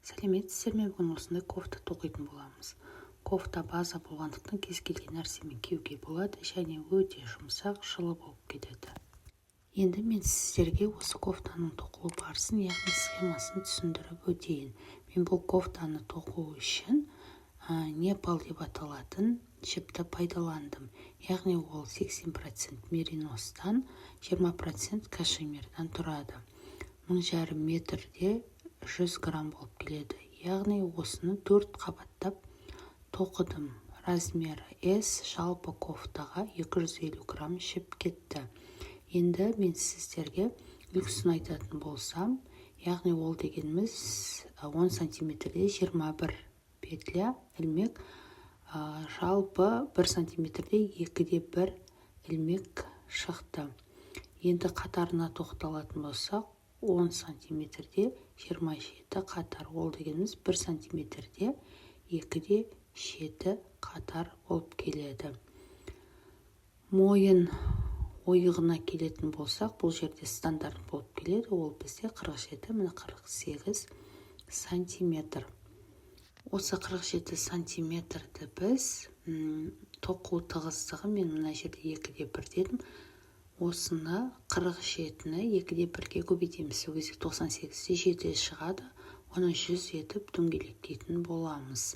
Сәлеметсіздер ме? Бүгін осындай кофта тоқитын боламыз. Кофта база болғандықтан, кез келген нәрсемен киюге болады және өте жұмсақ, жылы болып кетеді. Енді мен сіздерге осы кофтаның тоқылу барысын, яғни схемасын түсіндіріп өтейін. Мен бұл кофтаны тоқу үшін непал деп аталатын жіпті пайдаландым, яғни ол 80% мериностан, 20% кашемирдан тұрады. 1500 метрде 100 грамм болып келеді. Яғни осыны төрт қабаттап тоқыдым. Размері S. Жалпы кофтаға 250 грамм жіп кетті. Енді мен сіздерге үлгісін айтатын болсам, яғни ол дегеніміз 10 сантиметрде 21 петля, ілмек, жалпы 1 сантиметрде 2,1 ілмек шықты. Енді қатарына тоқталатын болсақ, 10 сантиметрде 27 қатар, ол дегеніміз 1 сантиметрде 2,7 қатар болып келеді. Мойын ойығына келетін болсақ, бұл жерде стандарт болып келеді. Ол бізде 47, міне, 48 сантиметр. Осы 47 сантиметрді біз тоқу тығыздығы, мен мына жерде 2,1 дедім, осыны, 47-ні 2,1-ге көбейтеміз. Сол кезде 98,7 шығады. Оны 100 етіп дөңгелектейтін боламыз.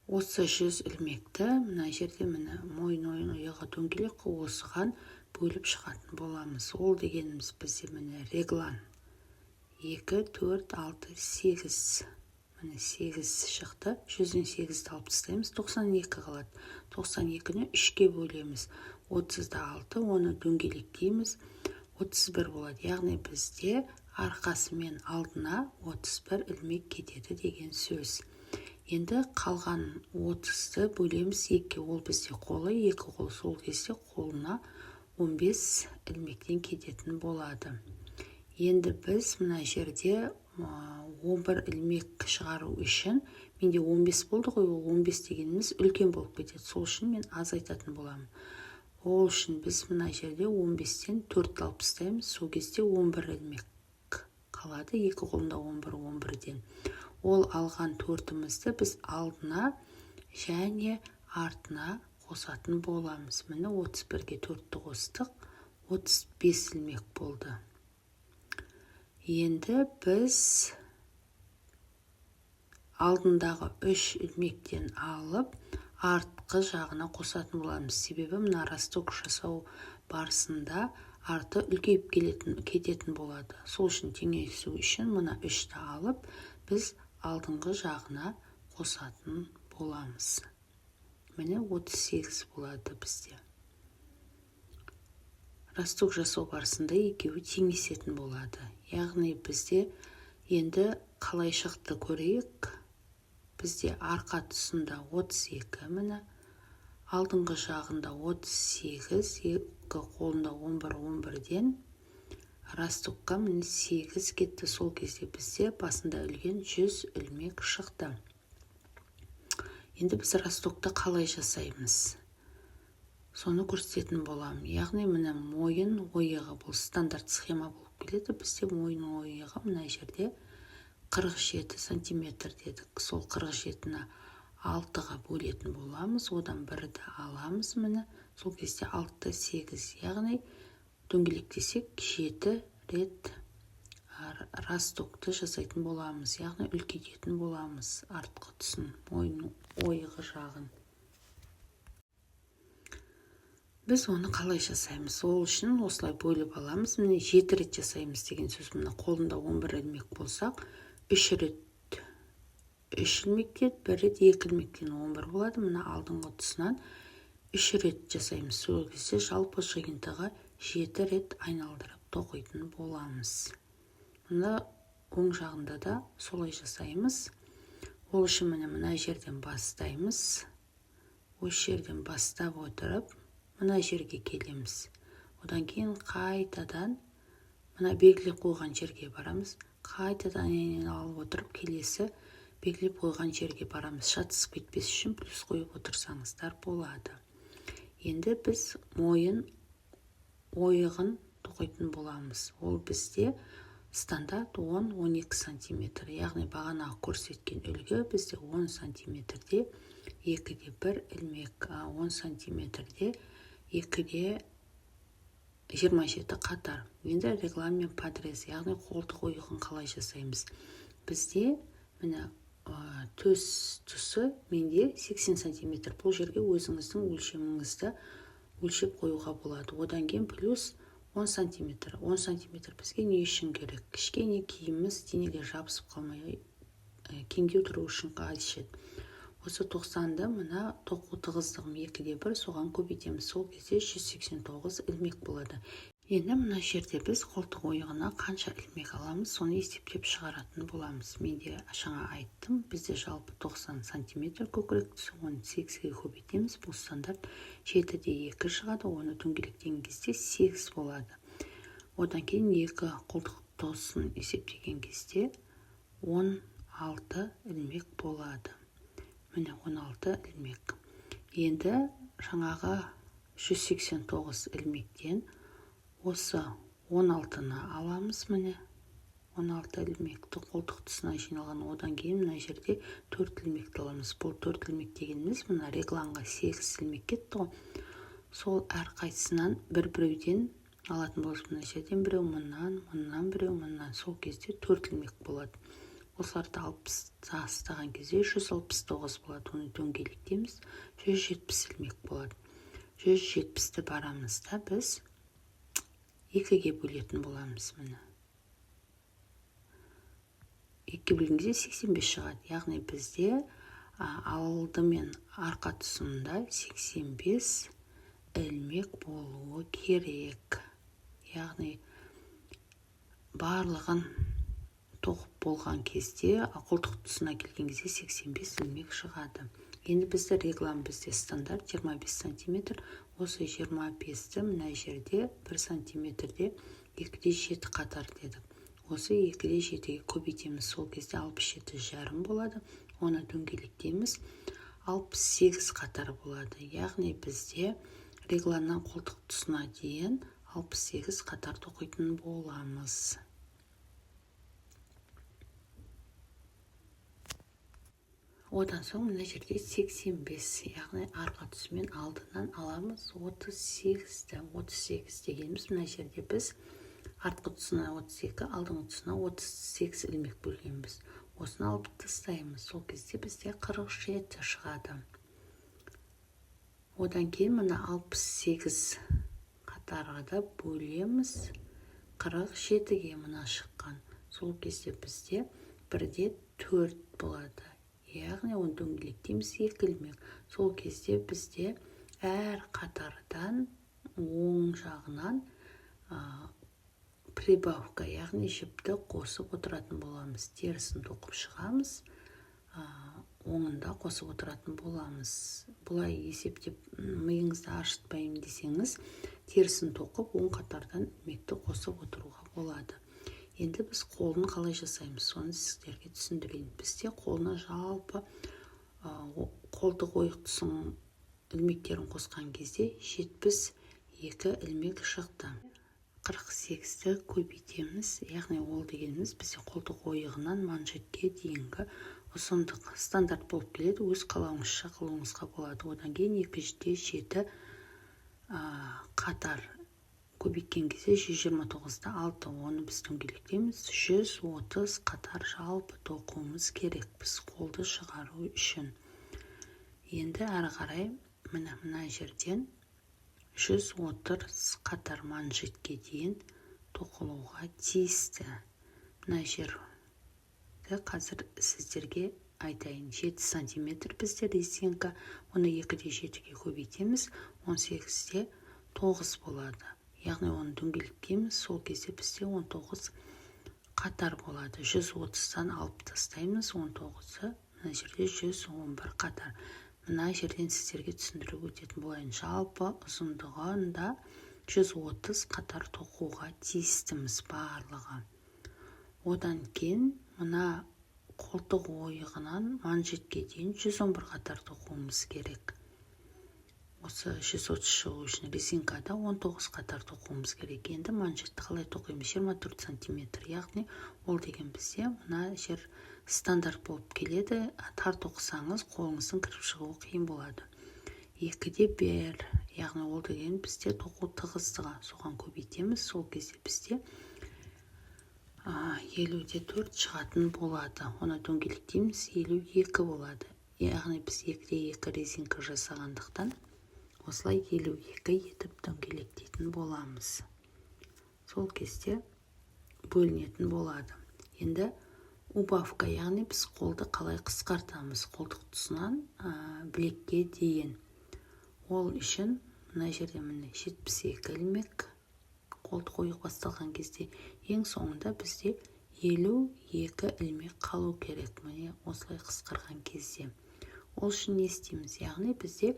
Осы 100 ілмекті мына жерде, міне, мойын ойығы дөңгелек қой, осыған бөліп шығатын боламыз. Ол дегеніміз бізде, міне, реглан 2, 4, 6, 8, міне, 8 шықты. 100-ден 8-ді алып тастаймыз, 92 қалады. 92-ні 3-ке бөлеміз, 36. Оны дөңгелектейміз, 31 болады. Яғни бізде арқасы мен алдына 31 ілмек кетеді деген сөз. Енді қалған 30-ды бөлеміз екіге. Ол бізде қолы, екі қол. Сол кезде қолына 15 ілмектен кететін болады. Енді біз мына жерде 11 ілмек шығару үшін, менде 15 болды ғой, ол 15 дегеніміз үлкен болып кетеді. Сол үшін мен азайтатын боламын. Ол үшін біз мына жерде 15-тен 4 алып тастаймыз. Сол кезде 11 ілмек қалады. Екі қолында 11, 11-ден. Ол алған төртімізді біз алдына және артына қосатын боламыз. Міне, 31-ге төртті қостық, 35 ілмек болды. Енді біз алдындағы үш ілмектен алып, артқы жағына қосатын боламыз. Себебі мына росток жасау барысында арты үлкейіп келетін, кететін болады. Сол үшін, теңесу үшін мына үшті алып, біз алдыңғы жағына қосатын боламыз. Міне, 38 болады. Бізде росток жасау барысында екеуі теңесетін болады. Яғни бізде енді қалай шықты, көрейік. Бізде арқа тұсында 32, міне, алдыңғы жағында 38, екі қолында 11, 11-ден ростокқа, міне, 8 кетті. Сол кезде бізде басында ілген 100 ілмек шықты. Енді біз ростокты қалай жасаймыз, соны көрсететін боламын. Яғни, міне, мойын ойығы, бұл стандарт схема болып келеді. Бізде мойын ойығы мына жерде 47 сантиметр дедік. Сол 47-ні алтыға бөлетін боламыз, одан бірді аламыз. Міне, сол кезде алты, сегіз, яғни дөңгелектесек, жеті рет ростокты жасайтын боламыз, яғни үлкейтетін боламыз артқы тұсын, мойын ойығы жағын. Біз оны қалай жасаймыз? Ол үшін осылай бөліп аламыз. Міне, жеті рет жасаймыз деген сөз. Мына қолында 11 ілмек болсақ, үш рет үш ілмектен, бір рет екі ілмектен 11 болады. Мына алдыңғы тұсынан үш рет жасаймыз. Сол кезде жалпы жиынтығы жеті рет айналдырып тоқитын боламыз. Мына оң жағында да солай жасаймыз. Ол үшін, міне, мына жерден бастаймыз. Осы жерден бастап отырып, мына жерге келеміз. Одан кейін қайтадан мына белгілеп қойған жерге барамыз. Қайтадан айналып отырып, келесі белгілеп қойған жерге барамыз. Шатысып кетпес үшін плюс қойып отырсаңыздар болады. Енді біз мойын ойығын тоқитын боламыз. Ол бізде Стандарт 10-12 сантиметр, яғни бағанағы көрсеткен үлгі бізде 10 сантиметрде 2-де 1 ілмек, 10 сантиметрде 2-де 27 қатар. Енді реглан мен подрез, яғни қолтық ойығын қалай жасаймыз? Бізде, міне, төс тұсы менде 80 сантиметр. Бұл жерге өзіңіздің өлшеміңізді өлшеп қоюға болады. Одан кейін плюс 10 сантиметр. 10 сантиметр бізге не үшін керек? Кішкене киіміміз денеге жабысып қалмай, кеңдеу тұру үшін қажет. Осы 90-ды мына тоқу тығыздығым 2-де 1, соған көбейтеміз. Сол кезде 189 ілмек болады. Енді мына жерде біз қолтық ойығына қанша ілмек аламыз, соны есептеп шығаратын боламыз. Менде жаңа айттым, бізде жалпы 90 сантиметр көкірек тұсы, оны 8-ге көбейтеміз. Бұл стандарт 7-де 2 шығады, оны дөңгелектеген кезде 8 болады. Одан кейін екі қолтық тұсын есептеген кезде 16 ілмек болады. Міне, 16 ілмек. Енді жаңағы 189 ілмектен осы 16-ны аламыз. Міне, 16 ілмекті қолтық тұсына жиналған. Одан кейін мына жерде 4 ілмекті аламыз. Бұл 4 ілмек дегеніміз, мына регланға 8 ілмек кетті ғой, сол әрқайсысынан бір біреуден алатын боламыз. Мына жерден біреу, мыннан, мыннан біреу, мыннан. Сол кезде 4 ілмек болады. Осыларды алып тастаған кезде 169 болады. Оны дөңгелектейміз, 170 ілмек болады. 170-ті барамыз да, біз екіге бөлетін боламыз. Міне, екіге бөлген кезде 85 шығады. Яғни бізде алды мен арқа тұсында 85 ілмек болуы керек. Яғни барлығын тоқып болған кезде, қолтық тұсына келген кезде 85 ілмек шығады. Енді бізде реглан, бізде стандарт 25 сантиметр. Осы 25-ті мына жерде 1 сантиметрде 2-де 7 қатар дедік. Осы 2-де 7-ге көбейтеміз. Сол кезде 67,5 болады. Оны дөңгелектейміз, 68 қатар болады. Яғни бізде регланнан қолтық тұсына дейін 68 қатар тоқитын боламыз. Одан соң мына жерде 85, яғни арқа тұсы мен алдынан аламыз 38-ті. 38 дегеніміз, мына жерде біз артқы тұсына 32, алдыңғы тұсына 38 ілмек бөлгенбіз. Осыны алып тастаймыз. Сол кезде бізде 47 шығады. Одан кейін мына 68 қатарға бөлеміз 47-ге, мына шыққан. Сол кезде бізде бірде 4 болады. Яғни оны дөңгелектейміз, екі ілмек. Сол кезде бізде әр қатардан оң жағынан прибавка, яғни жіпті қосып отыратын боламыз. Терісін тоқып шығамыз, оңында қосып отыратын боламыз. Бұлай есептеп миыңызды ашытпаймын десеңіз, терісін тоқып, оң қатардан ілмекті қосып отыруға болады. Енді біз қолын қалай жасаймыз, соны сіздерге түсіндірейін. Бізде қолына жалпы қолтық ойық тұсының ілмектерін қосқан кезде 72 ілмек шықты. 48-ті көбейтеміз, яғни ол дегеніміз бізде қолтық ойығынан манжетке дейінгі ұзындық стандарт болып келеді. Өз қалауыңызша қылуыңызға болады. Одан кейін 2-де 7 қатар көбейткен кезде 129-да 6, оны біз дөңгелектейміз, 130 қатар жалпы тоқуымыз керек біз қолды шығару үшін. Енді әрі қарай, міне, мына жерден 130 қатар манжетке дейін тоқылуға тиісті. Мына жерді қазір сіздерге айтайын. 7 сантиметр бізде резинка, оны 2-де 7-ге көбейтеміз, 18-де 9 болады. Яғни оны дөңгелектейміз, сол кезде бізде 19 қатар болады. 130-дан алып тастаймыз 19-ы, мына жерде 111 қатар. Мына жерден сіздерге түсіндіріп өтетін болайын. Жалпы ұзындығында 130 қатар тоқуға тиістіміз барлығы. Одан кейін мына қолтық ойығынан манжетке дейін 111 қатар тоқуымыз керек. Осы 130 шығу үшін резинкада 19 қатар тоқуымыз керек. Енді манжетті қалай тоқимыз? 24 сантиметр, яғни ол деген бізде мына жер стандарт болып келеді. Тар тоқысаңыз, қолыңыздың кіріп шығуы қиын болады. 2,1, яғни ол деген бізде тоқу тығыздығы, соған көбейтеміз. Сол кезде бізде 54 шығатын болады. Оны дөңгелектейміз, 52 болады. Яғни біз 2,2 резинка жасағандықтан, осылай 52 етіп дөңгелектейтін боламыз. Сол кезде бөлінетін болады. Енді убавка, яғни біз қолды қалай қысқартамыз қолтық тұсынан білекке дейін. Ол үшін мына жерде, міне, 72 ілмек қолтық ойық басталған кезде, ең соңында бізде 52 ілмек қалу керек. Міне, осылай қысқарған кезде ол үшін не істейміз? Яғни бізде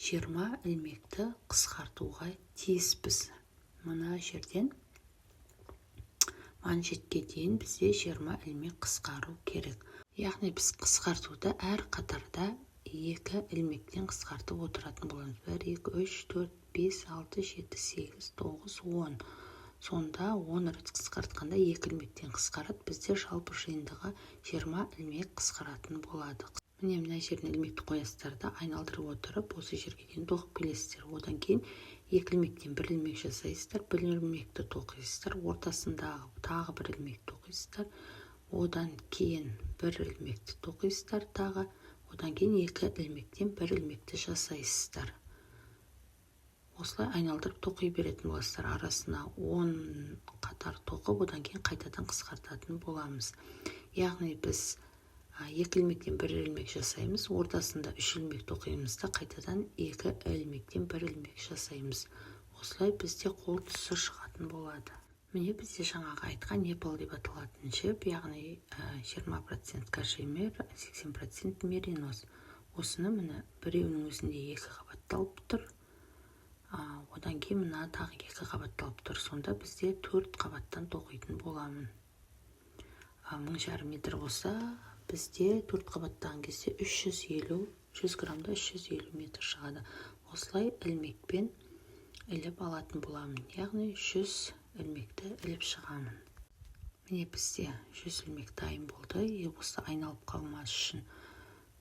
20 ілмекті қысқартуға тиіспіз. Мына жерден манжетке дейін бізде 20 ілмек қысқару керек. Яғни біз қысқартуды әр қатарда екі ілмектен қысқартып отыратын боламыз: бір, екі, үш, төрт, бес, алты, жеті, сегіз, тоғыз, 10. Сонда 10 рет қысқартқанда екі ілмектен қысқарады. Бізде жалпы жиынтығы 20 ілмек қысқаратын болады. Міне, мына жеріне ілмекті қоясыздар да, айналдырып отырып, осы жерге дейін тоқып келесіздер. Одан кейін екі ілмектен бір ілмек жасайсыздар, бір ілмекті тоқисыздар, ортасындағы тағы бір ілмек тоқисыздар, одан кейін бір ілмекті тоқисыздар тағы, одан кейін екі ілмектен бір ілмекті жасайсыздар. Осылай айналдырып тоқи беретін боласыздар. Арасына 10 қатар тоқып, одан кейін қайтадан қысқартатын боламыз. Яғни біз екі ілмектен бір ілмек жасаймыз, ортасында үш ілмек тоқимыз да, қайтадан екі ілмектен бір ілмек жасаймыз. Осылай бізде қол тұсы шығатын болады. Міне, бізде жаңағы айтқан Непал деп аталатын жіп, яғни 20% кашемир, 80% меринос. Осыны, міне, біреуінің өзінде екі қабатталып тұр, одан кейін мына тағы екі қабатталып тұр. Сонда бізде төрт қабаттан тоқитын боламын. 1500 метр болса, бізде төрт қабаттаған кезде 350, 100 граммда 350 метр шығады. Осылай ілмекпен іліп алатын боламын, яғни 100 ілмекті іліп шығамын. Міне, бізде 100 ілмек дайын болды. И осы айналып қалмас үшін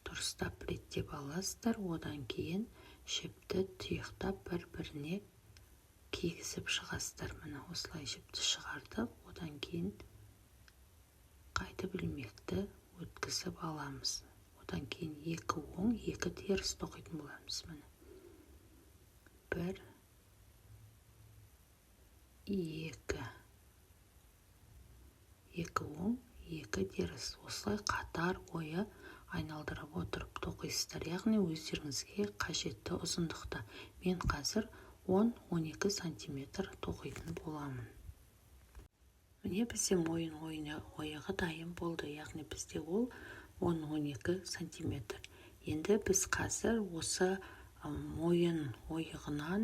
дұрыстап реттеп аласыздар. Одан кейін жіпті тұйықтап, бір біріне кигізіп шығасыздар. Міне, осылай жіпті шығардық. Одан кейін қайтып ілмекті өткізіп аламыз. Одан кейін екі оң, екі теріс тоқитын боламыз. Міне, бір, екі, екі оң, екі теріс. Осылай қатар бойы айналдырып отырып тоқисыздар, яғни өздеріңізге қажетті ұзындықта. Мен қазір 10-12 сантиметр тоқитын боламын. Міне, бізде мойын ойығы дайын болды, яғни бізде ол 10-12 сантиметр. Енді біз қазір осы мойын ойығынан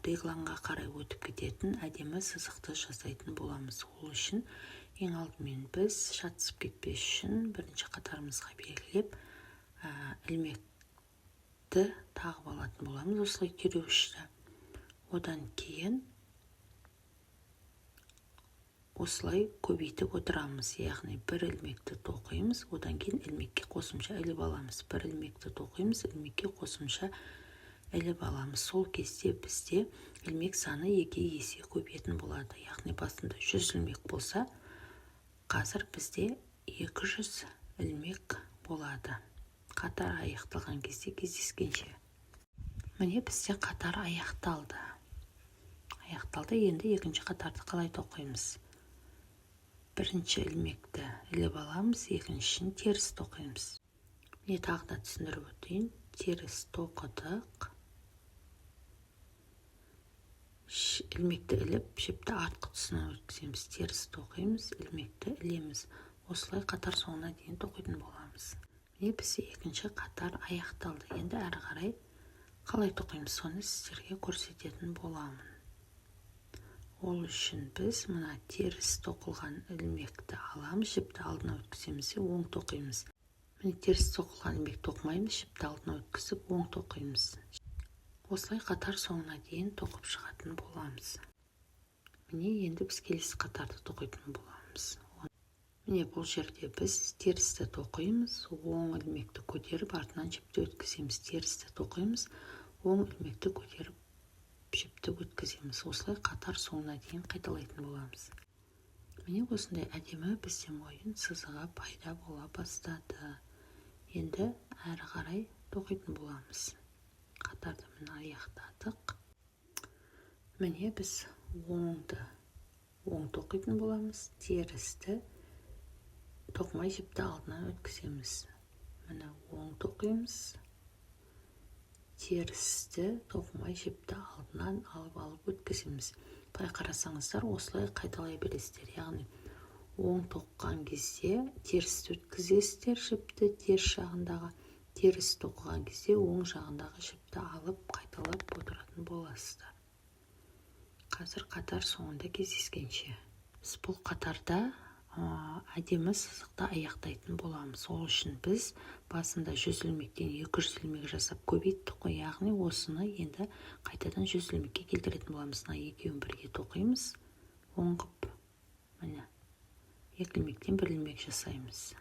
регланға қарай өтіп кететін әдемі сызықты жасайтын боламыз. Ол үшін ең алдымен біз шатысып кетпес үшін бірінші қатарымызға белгілеп, ілмекті тағып алатын боламыз, осылай түйреуішті. Одан кейін осылай көбейтіп отырамыз, яғни бір ілмекті тоқимыз, одан кейін ілмекке қосымша іліп аламыз, бір ілмекті тоқимыз, ілмекке қосымша іліп аламыз. Сол кезде бізде ілмек саны 2 есе көбейетін болады. Яғни басында 100 ілмек болса, қазір бізде 200 ілмек болады. Қатар аяқталған кезде кездескенше! Міне, бізде қатар аяқталды. Енді екінші қатарды қалай тоқимыз? Бірінші ілмекті іліп аламыз, екіншісін теріс тоқимыз. Міне, тағы да түсіндіріп өтейін. Теріс тоқыдық, ілмекті іліп, жіпті артқы тұсынан өткіземіз, теріс тоқимыз, ілмекті ілеміз. Осылай қатар соңына дейін тоқитын боламыз. Міне, бізде екінші қатар аяқталды. Енді әрі қарай қалай тоқимыз, соны сіздерге көрсететін боламын. Ол үшін біз мына теріс тоқылған ілмекті аламыз, жіпті алдына өткіземіз де, оң тоқимыз. Міне, теріс тоқылған ілмек тоқымаймыз, жіпті алдына өткізіп, оң тоқимыз. Осылай қатар соңына дейін тоқып шығатын боламыз. Міне, енді біз келесі қатарды тоқитын боламыз. Міне, бұл жерде біз терісті тоқимыз, оң ілмекті көтеріп, артынан жіпті өткіземіз. Терісті тоқимыз, оң ілмекті көтеріп, жіпті өткіземіз. Осылай қатар соңына дейін қайталайтын боламыз. Міне, осындай әдемі бізде мойын сызығы пайда бола бастады. Енді әрі қарай тоқитын боламыз. Қатарды, міне, аяқтадық. Міне, біз оңды оң тоқитын боламыз, терісті тоқымай, жіпті алдынан өткіземіз. Міне, оң тоқимыз, терісті тоқымай, жіпті алдынан алып алып өткіземіз. Былай қарасаңыздар, осылай қайталай бересіздер. Яғни оң тоқыған кезде терісті өткізесіздер, жіпті теріс жағындағы, теріс тоқыған кезде оң жағындағы жіпті алып, қайталап отыратын боласыздар. Қазір қатар соңында кездескенше. Біз бұл қатарда әдемі сызықты аяқтайтын боламыз. Ол үшін біз басында 100 ілмектен 200 ілмек жасап көбейттік қой. Яғни осыны енді қайтадан 100 ілмекке келтіретін боламыз. Мына екеуін бірге тоқимыз оң қып. Міне, екі ілмектен бір ілмек жасаймыз.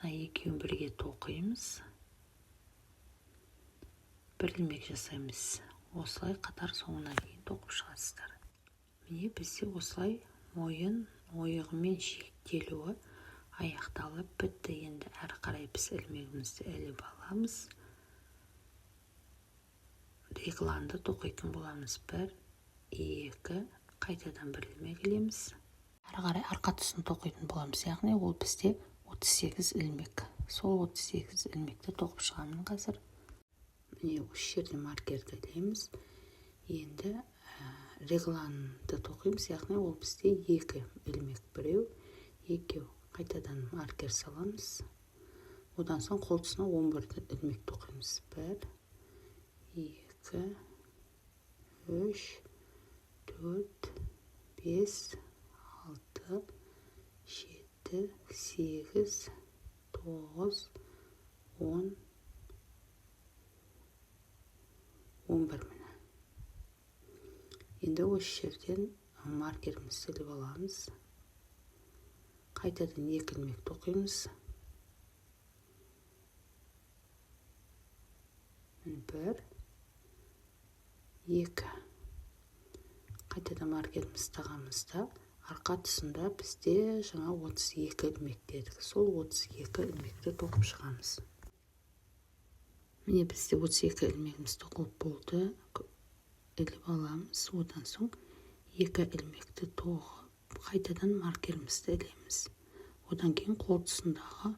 Мына екеуін бірге тоқимыз, бір ілмек жасаймыз. Осылай қатар соңына дейін тоқып шығасыздар. Міне, бізде осылай мойын ойығымен шектелуі аяқталып бітті. Енді әрі қарай біз ілмегімізді іліп аламыз, регланды тоқитын боламыз. Бір, екі, қайтадан бір ілмек ілеміз. Әрі қарай арқа тұсын тоқитын боламыз. Яғни ол бізде 38 ілмек. Сол 38 ілмекті тоқып шығамын қазір. Міне, осы жерде маркерді ілеміз. Енді регланды тоқимыз. Яғни ол бізде екі ілмек: біреу, екеу. Қайтадан маркер саламыз. Одан соң қол тұсына 11 ілмек тоқимыз: бір, екі, үш, төрт, бес, алты, жеті, сегіз, тоғыз, 10, 11. Міне, енді осы жерден маркерімізді іліп аламыз. Қайтадан екі ілмек тоқимыз: бір, екі. Қайтадан маркерімізді тағамыз да, арқа тұсында бізде жаңа 32 ілмек дедік, сол 32 ілмекті тоқып шығамыз. Міне, бізде 32 ілмегіміз тоқылып болды. Іліп аламыз. Одан соң екі ілмекті тоқып, қайтадан маркерімізді ілеміз. Одан кейін қол тұсындағы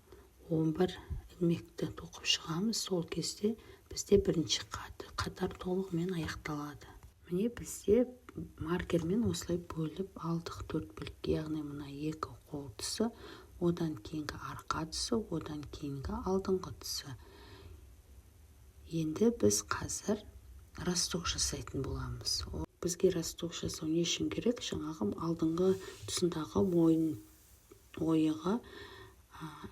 11 ілмекті тоқып шығамыз. Сол кезде бізде бірінші қатар толығымен аяқталады. Міне, бізде маркермен осылай бөліп алдық төрт бөлікке. Яғни мына екі қол тұсы, одан кейінгі арқа тұсы, одан кейінгі алдыңғы тұсы. Енді біз қазір росток жасайтын боламыз. Бізге росток жасау не үшін керек? Жаңағы алдыңғы тұсындағы мойын ойығы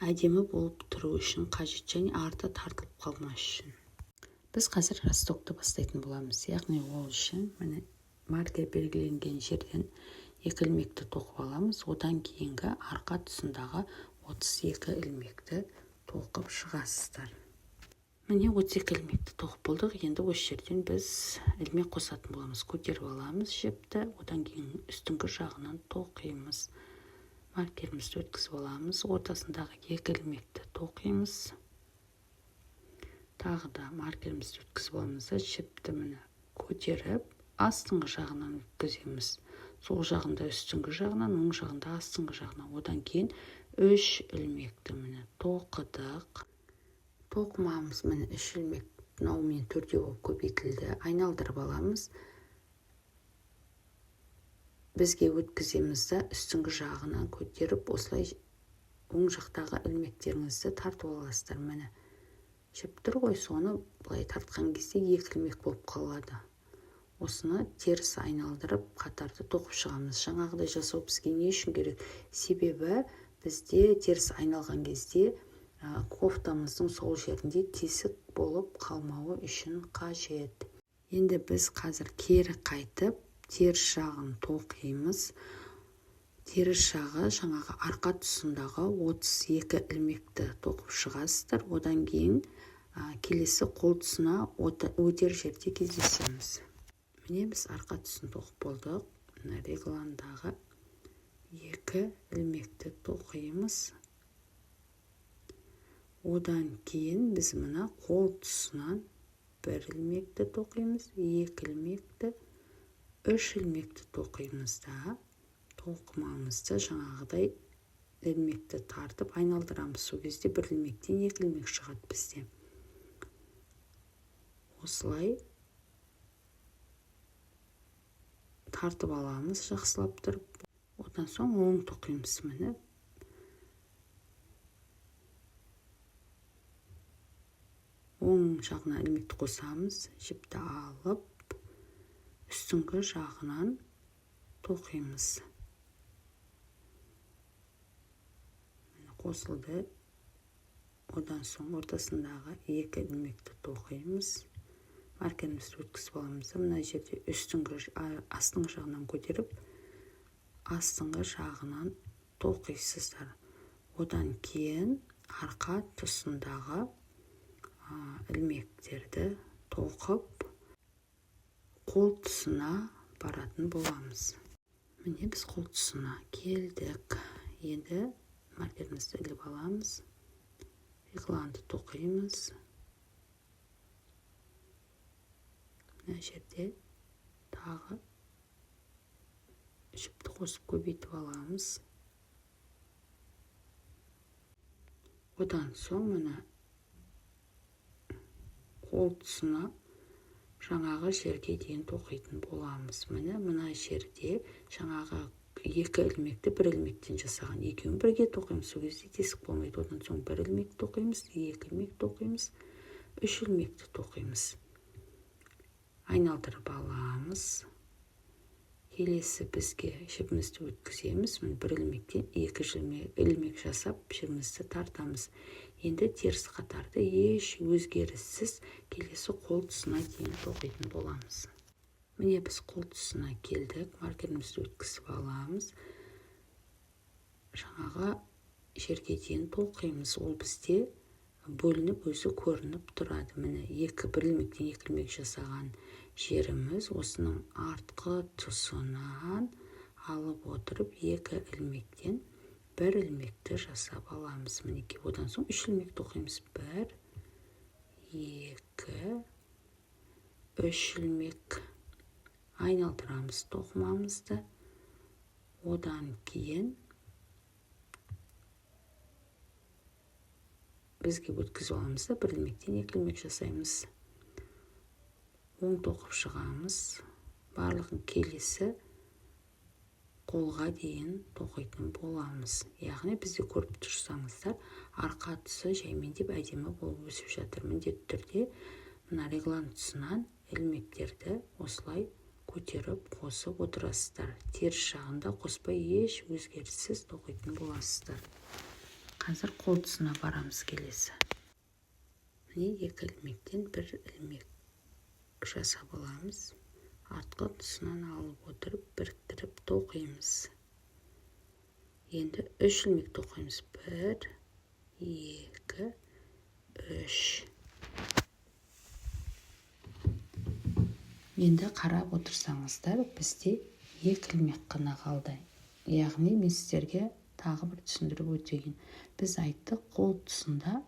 әдемі болып тұру үшін қажет және арты тартылып қалмас үшін. Біз қазір ростокты бастайтын боламыз. Яғни ол үшін, міне, маркер белгіленген жерден екі ілмекті тоқып аламыз. Одан кейінгі арқа тұсындағы 32 ілмекті тоқып шығасыздар. Міне, 32 ілмекті тоқып болдық. Енді осы жерден біз ілмек қосатын боламыз. Көтеріп аламыз жіпті, одан кейін үстіңгі жағынан тоқимыз. Маркерімізді өткізіп аламыз, ортасындағы екі ілмекті тоқимыз. Тағы да маркерімізді өткізіп аламыз да, жіпті, міне, көтеріп, астыңғы жағынан өткіземіз. Сол жағында үстіңгі жағынан, оң жағында астыңғы жағынан. Одан кейін үш ілмекті, міне, тоқыдық. Тоқымамыз, міне, үш ілмек мынаумен төртеу болып көбейтілді. Айналдырып аламыз, бізге өткіземіз да, үстіңгі жағынан көтеріп, осылай оң жақтағы ілмектеріңізді тартып аласыздар. Міне, жіп тұр ғой, соны былай тартқан кезде екі ілмек болып қалады. Осыны теріс айналдырып, қатарды тоқып шығамыз. Жаңағыдай жасау бізге не үшін керек? Себебі бізде теріс айналған кезде Кофтамыздың сол жерінде тесік болып қалмауы үшін қажет. Енді біз қазір кері қайтып, теріс жағын тоқимыз. Теріс жағы жаңағы арқа тұсындағы 32 ілмекті тоқып шығасыздар. Одан кейін келесі қол тұсына өтер жерде кездесеміз. Міне, біз арқа тұсын тоқып болдық. Мына регландағы екі ілмекті тоқимыз. Одан кейін біз мына қол тұсынан бір ілмекті тоқимыз, екі ілмекті, үш ілмекті тоқимыз да, тоқымамызды жаңағыдай ілмекті тартып айналдырамыз. Сол кезде бір ілмектен екі ілмек шығады бізде. Осылай тартып аламыз жақсылап тұрып. Одан соң оң тоқимыз. Міне, оң жағына ілмекті қосамыз, жіпті алып, үстіңгі жағынан тоқимыз. Міне, қосылды. Одан соң ортасындағы екі ілмекті тоқимыз. Маркерімізді өткізіп аламыз да, мына жерде үстіңгі, астыңғы жағынан көтеріп, астыңғы жағынан тоқисыздар. Одан кейін арқа тұсындағы ілмектерді тоқып, қол тұсына баратын боламыз. Міне, біз қол тұсына келдік. Енді маркерімізді іліп аламыз, регланды тоқимыз. Мына жерде тағы жіпті қосып көбейтіп аламыз. Одан соң мына қол тұсына жаңағы жерге дейін тоқитын боламыз. Міне, мына жерде жаңағы екі ілмекті бір ілмектен жасаған, екеуін бірге тоқимыз. Сол кезде тесік болмайды. Одан соң бір ілмек тоқимыз, екі ілмек тоқимыз, үш ілмекті тоқимыз. Айналдырып аламыз. Келесі бізге жібімізді өткіземіз. Міне, бір ілмектен екі ілмек жасап, жібімізді тартамыз. Енді теріс қатарды еш өзгеріссіз келесі қол тұсына дейін тоқитын боламыз. Міне, біз қол тұсына келдік. Маркерімізді өткізіп аламыз, жаңағы жерге дейін тоқимыз. Ол бізде бөлініп, өзі көрініп тұрады. Міне, екі бір ілмектен екі ілмек жасаған жеріміз. Осының артқы тұсынан алып отырып, екі ілмектен бір ілмекті жасап аламыз. Мінекей, одан соң үш ілмек тоқимыз: бір, екі, үш ілмек. Айналдырамыз тоқымамызды. Одан кейін бізге өткізіп аламыз да, бір ілмектен екі ілмек жасаймыз. Оң тоқып шығамыз. Барлығын келесі қолға дейін тоқитын боламыз. Яғни бізде, көріп тұрсаңыздар, арқа тұсы жаймендеп әдемі болып өсіп жатыр. Міндетті түрде мына реглан тұсынан ілмектерді осылай көтеріп, қосып отырасыздар. Теріс жағында қоспай, еш өзгеріссіз тоқитын боласыздар. Қазір қол тұсына барамыз келесі. Міне, екі ілмектен бір ілмек жасап аламыз. Артқы тұсынан алып отырып, біріктіріп тоқимыз. Енді үш ілмек тоқимыз: бір, екі, үш. Енді қарап отырсаңыздар, бізде екі ілмек қана қалды. Яғни мен сіздерге тағы бір түсіндіріп өтейін. Біз айттық, қол тұсында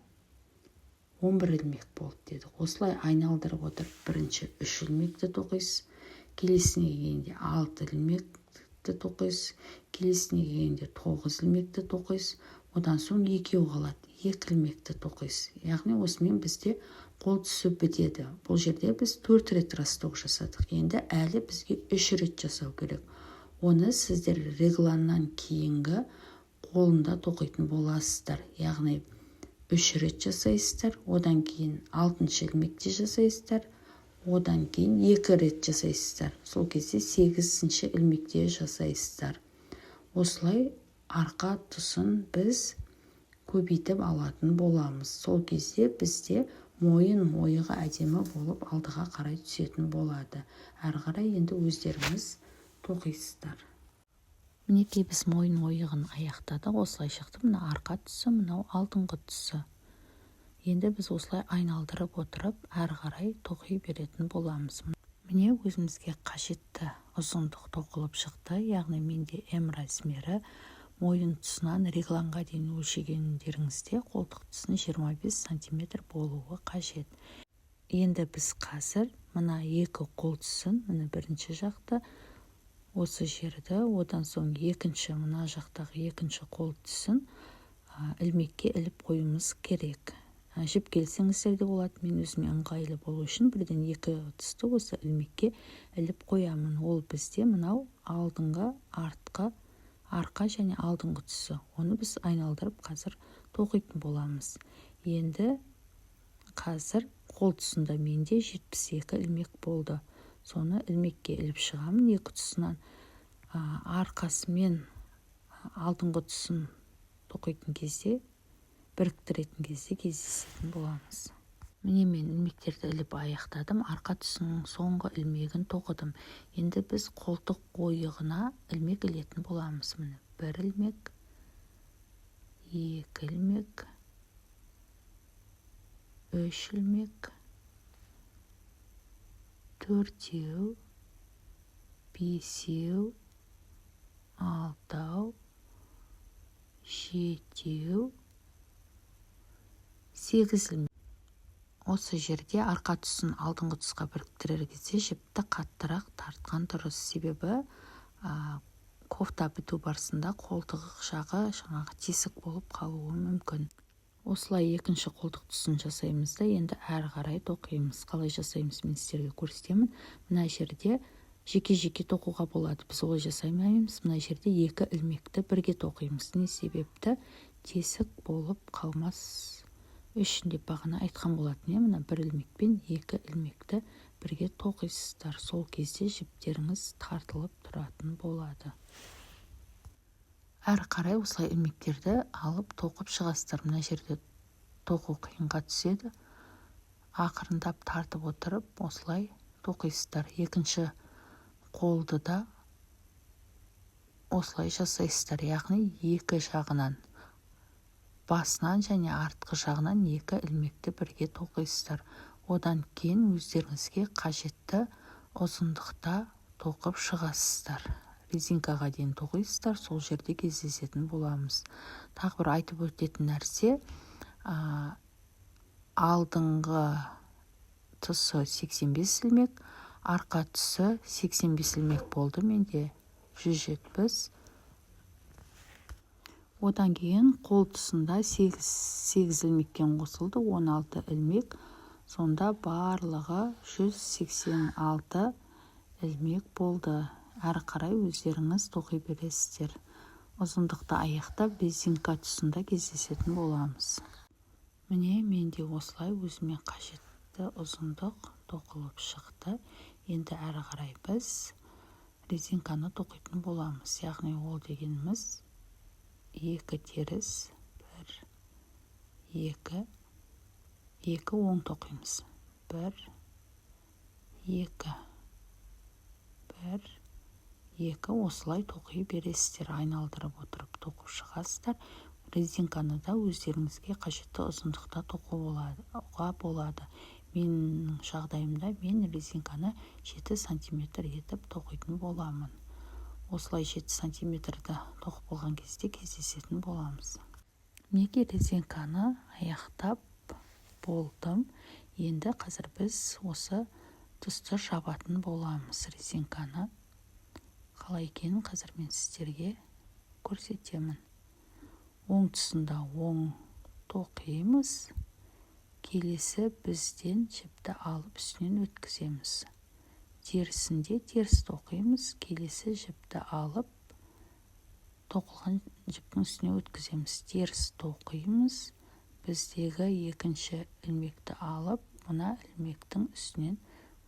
11 ілмек болды дедік. Осылай айналдырып отырып, бірінші үш ілмекті тоқисыз, келесіне келгенде алты ілмекті тоқисыз, келесіне келгенде тоғыз ілмекті тоқисыз. Одан соң екеу қалады, екі ілмекті тоқисыз. Яғни осымен бізде қол тұсы бітеді. Бұл жерде біз төрт рет росток жасадық. Енді әлі бізге үш рет жасау керек. Оны сіздер регланнан кейінгі қолында тоқитын боласыздар. Яғни үш рет жасайсыздар, одан кейін алтыншы ілмекте жасайсыздар, одан кейін екі рет жасайсыздар, сол кезде сегізінші ілмекте жасайсыздар. Осылай арқа тұсын біз Көбейтіп алатын боламыз. Сол кезде бізде мойын ойығы әдемі болып алдыға қарай түсетін болады. Әрі қарай енді өздеріңіз тоқисыздар. Мінекей, біз мойын ойығын аяқтадық. Осылай шықты. Мына арқа тұсы, мынау алдыңғы тұсы. Енді біз осылай айналдырып отырып, әрі қарай тоқи беретін боламыз. Міне, өзімізге қажетті ұзындық тоқылып шықты. Яғни менде М размері. Мойын тұсынан регланға дейін өлшегендеріңізде, қолтық тұсын 25 сантиметр болуы қажет. Енді біз қазір мына екі қол тұсын, міне, бірінші жақты, осы жерді, одан соң екінші, мына жақтағы екінші қол тұсын ілмекке іліп қоюымыз керек. Жіпке ілсеңіздер де болады. Мен өзіме ыңғайлы болу үшін бірден екі тұсты осы ілмекке іліп қоямын. Ол бізде мынау алдыңғы, артқы, арқа және алдыңғы тұсы. Оны біз айналдырып қазір тоқитын боламыз. Енді қазір қол тұсында менде 72 ілмек болды. Соны ілмекке іліп шығамын екі тұсынан. Арқасы мен алдыңғы тұсын тоқитын кезде, біріктіретін кезде кездесетін боламыз. Міне, мен ілмектерді іліп аяқтадым. Арқа тұсының соңғы ілмегін тоқыдым. Енді біз қолтық ойығына ілмек ілетін боламыз. Міне, бір ілмек, екі ілмек, үш ілмек, төртеу, бесеу, алтау, жетеу, сегіз ілмек. Осы жерде арқа тұсын алдыңғы тұсқа біріктірер кезде жіпті қаттырақ тартқан дұрыс, себебі кофта біту барысында қолтық жағы жаңағы тесік болып қалуы мүмкін. Осылай екінші қолтық тұсын жасаймыз да, енді әрі қарай тоқимыз. Қалай жасаймыз, мен сіздерге көрсетемін. Мына жерде жеке-жеке тоқуға болады, біз олай жасамаймыз. Мына жерде екі ілмекті бірге тоқимыз. Не себепті? Тесік болып қалмас үшін деп бағана айтқан болатын, иә. Мына бір ілмекпен екі ілмекті бірге тоқисыздар. Сол кезде жіптеріңіз тартылып тұратын болады. Әрі қарай осылай ілмектерді алып тоқып шығасыздар. Мына жерде тоқу қиынға түседі. Ақырындап тартып отырып, осылай тоқисыздар. Екінші қолды да осылай жасайсыздар, яғни екі жағынан, басынан және артқы жағынан екі ілмекті бірге тоқисыздар. Одан кейін өздеріңізге қажетті ұзындықта тоқып шығасыздар. Резинкаға дейін тоқисыздар, сол жерде кездесетін боламыз. Тағы бір айтып өтетін нәрсе: алдыңғы тұсы 85 ілмек, арқа тұсы 85 ілмек болды, менде 170. Одан кейін қол тұсында 8, 8 ілмектен қосылды, 16 ілмек. Сонда барлығы 186 ілмек болды. Әрі қарай өздеріңіз тоқи бересіздер. Ұзындықты аяқтап, резинка тұсында кездесетін боламыз. Міне, менде осылай өзіме қажетті ұзындық тоқылып шықты. Енді әрі қарай біз резинканы тоқитын боламыз. Яғни ол дегеніміз екі теріс, бір, екі, екі оң тоқимыз, бір, екі, бір, екі. Осылай тоқи бересіздер, айналдырып отырып тоқып шығасыздар. Резинканы да өздеріңізге қажетті ұзындықта тоқуға болады. Менің жағдайымда мен резинканы 7 сантиметр етіп тоқитын боламын. Осылай 7 сантиметрді тоқып болған кезде кездесетін боламыз. Мінекей, резинканы аяқтап болдым. Енді қазір біз осы тұсты жабатын боламыз. Резинканы қалай екенін қазір мен сіздерге көрсетемін. Оң тұсында оң тоқимыз. Келесі бізден жіпті алып, үстінен өткіземіз. Терісінде теріс тоқимыз. Келесі жіпті алып, тоқылған жіптің үстіне өткіземіз, теріс тоқимыз. Біздегі екінші ілмекті алып, мына ілмектің үстінен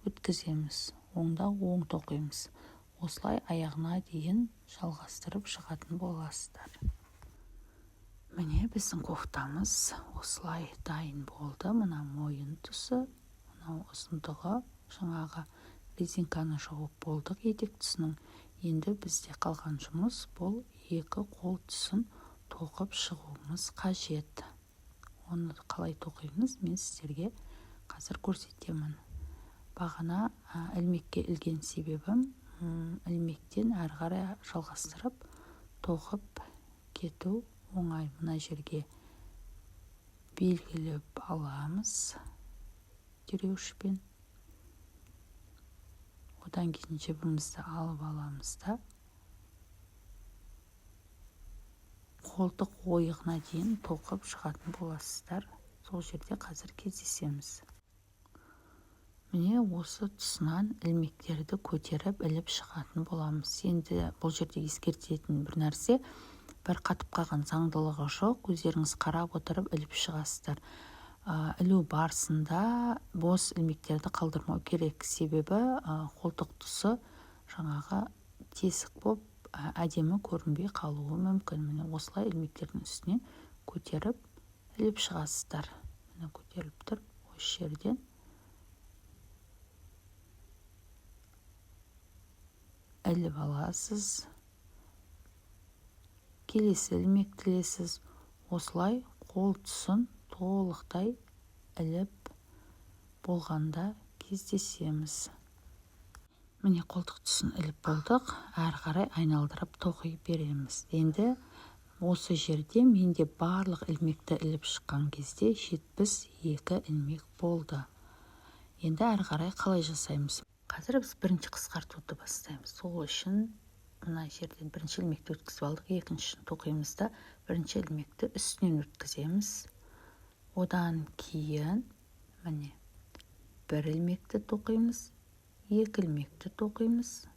өткіземіз. Оңда оң тоқимыз. Осылай аяғына дейін жалғастырып шығатын боласыздар. Міне, біздің кофтамыз осылай дайын болды. Мына мойын тұсы, мынау ұзындығы. Жаңағы резинканы жауып болдық етек тұсының. Енді бізде қалған жұмыс бұл екі қол тұсын тоқып шығуымыз қажет. Оны қалай тоқимыз, мен сіздерге қазір көрсетемін. Бағана ілмекке ілген себебім, ілмектен әрі қарай жалғастырып тоқып кету оңай. Мына жерге белгілеп аламыз тіреуішпен. Одан кейін жібімізді алып аламыз да, қолтық ойығына дейін тоқып шығатын боласыздар. Сол жерде қазір кездесеміз. Міне, осы тұсынан ілмектерді көтеріп іліп шығатын боламыз. Енді бұл жерде ескертетін бір нәрсе: бір қатып қалған заңдылығы жоқ, өздеріңіз қарап отырып іліп шығасыздар. Ілу барысында бос ілмектерді қалдырмау керек, себебі қолтық тұсы жаңағы тесік болып, әдемі көрінбей қалуы мүмкін. Міне, осылай ілмектердің үстінен көтеріп іліп шығасыздар. Міне, көтеріліп тұр. Осы жерден іліп аласыз, келесі ілмекті ілесіз. Осылай қол тұсын толықтай іліп болғанда кездесеміз. Міне, қолтық тұсын іліп болдық, әрі қарай айналдырып тоқи береміз. Енді осы жерде менде барлық ілмекті іліп шыққан кезде 72 ілмек болды. Енді әрі қарай қалай жасаймыз? Қазір біз бірінші қысқартуды бастаймыз. Сол үшін мына жерден бірінші ілмекті өткізіп алдық, екіншісін тоқимыз да, бірінші ілмекті үстінен өткіземіз. Одан кейін, міне, бір ілмекті тоқимыз, екі ілмекті тоқимыз,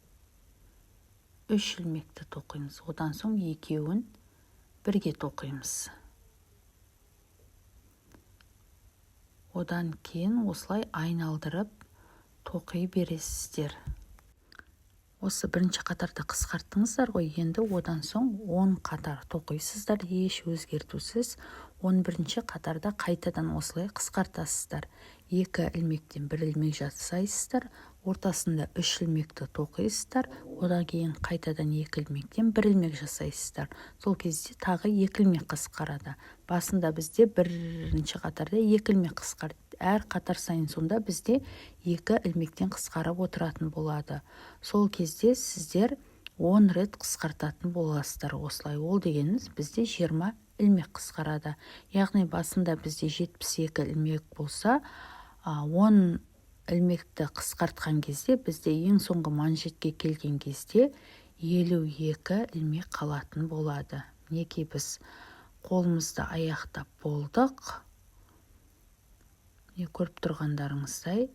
үш ілмекті тоқимыз. Одан соң екеуін бірге тоқимыз. Одан кейін осылай айналдырып тоқи бересіздер. Осы бірінші қатарда қысқарттыңыздар ғой, енді одан соң 10 қатар тоқисыздар еш өзгертусіз. 11-ші қатарда қайтадан осылай қысқартасыздар. Екі ілмектен бір ілмек жасайсыздар, ортасында үш ілмекті тоқисыздар, одан кейін қайтадан екі ілмектен бір ілмек жасайсыздар. Сол кезде тағы екі ілмек қысқарады. Басында бізде бірінші қатарда екі ілмек қысқарды. Әр қатар сайын сонда бізде екі ілмектен қысқарып отыратын болады. Сол кезде сіздер 10 рет қысқартатын боласыздар осылай. Ол дегеніміз, бізде 20 ілмек қысқарады. Яғни басында бізде 72 ілмек болса, 10 ілмекті қысқартқан кезде бізде ең соңғы манжетке келген кезде 52 ілмек қалатын болады. Мінекей, біз қолымызды аяқтап болдық. Міне, көріп тұрғандарыңыздай,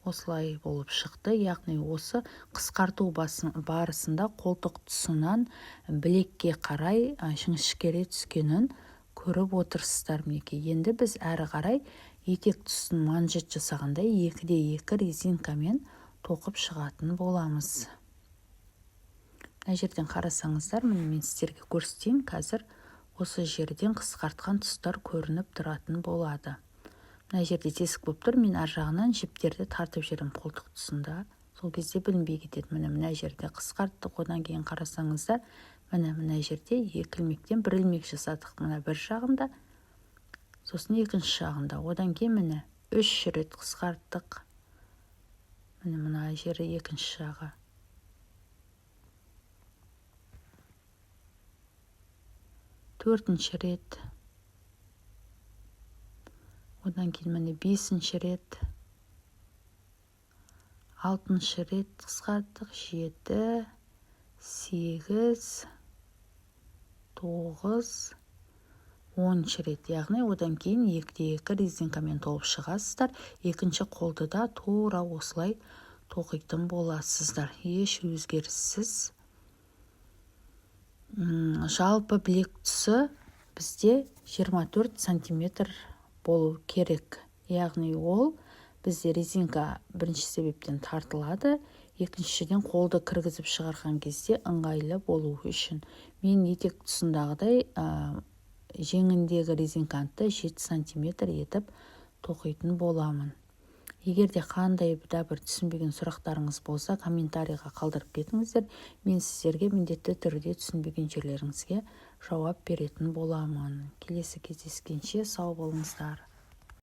осылай болып шықты. Яғни осы қысқарту барысында қолтық тұсынан білекке қарай жіңішкере түскенін көріп отырсыздар. Мінекей, енді біз әрі қарай етек тұсын манжет жасағандай 2-де 2 резинкамен тоқып шығатын боламыз. Мына жерден қарасаңыздар, міне, мен сіздерге көрсетейін қазір. Осы жерден қысқартқан тұстар көрініп тұратын болады. Мына жерде тесік болып тұр, мен ар жағынан жіптерді тартып жіберемін қолтық тұсында, сол кезде білінбей кетеді. Міне, мына жерде қысқарттық. Одан кейін қарасаңыздар, міне, мына жерде екі ілмектен бір ілмек жасадық, мына бір жағында, сосын екінші жағында. Одан кейін, міне, үш рет қысқарттық. Міне, мына жері екінші жағы. Төртінші рет. Одан кейін, міне, бесінші рет, алтыншы рет қысқарттық, жеті, сегіз, тоғыз, 10-шы рет. Яғни одан кейін 2-де 2 резинкамен толып шығасыздар. Екінші қолды да тура осылай тоқитын боласыздар, еш өзгеріссіз. Жалпы білек тұсы бізде 24 сантиметр болу керек. Яғни ол бізде резинка бірінші себептен тартылады, екіншіден, қолды кіргізіп шығарған кезде ыңғайлы болу үшін. Мен етек тұсындағыдай Жеңіндегі резинканы 7 сантиметр етіп тоқитын боламын. Егер де қандай да бір түсінбеген сұрақтарыңыз болса, комментарийға қалдырып кетіңіздер. Мен сіздерге міндетті түрде түсінбеген жерлеріңізге жауап беретін боламын. Келесі кездескенше сау болыңыздар!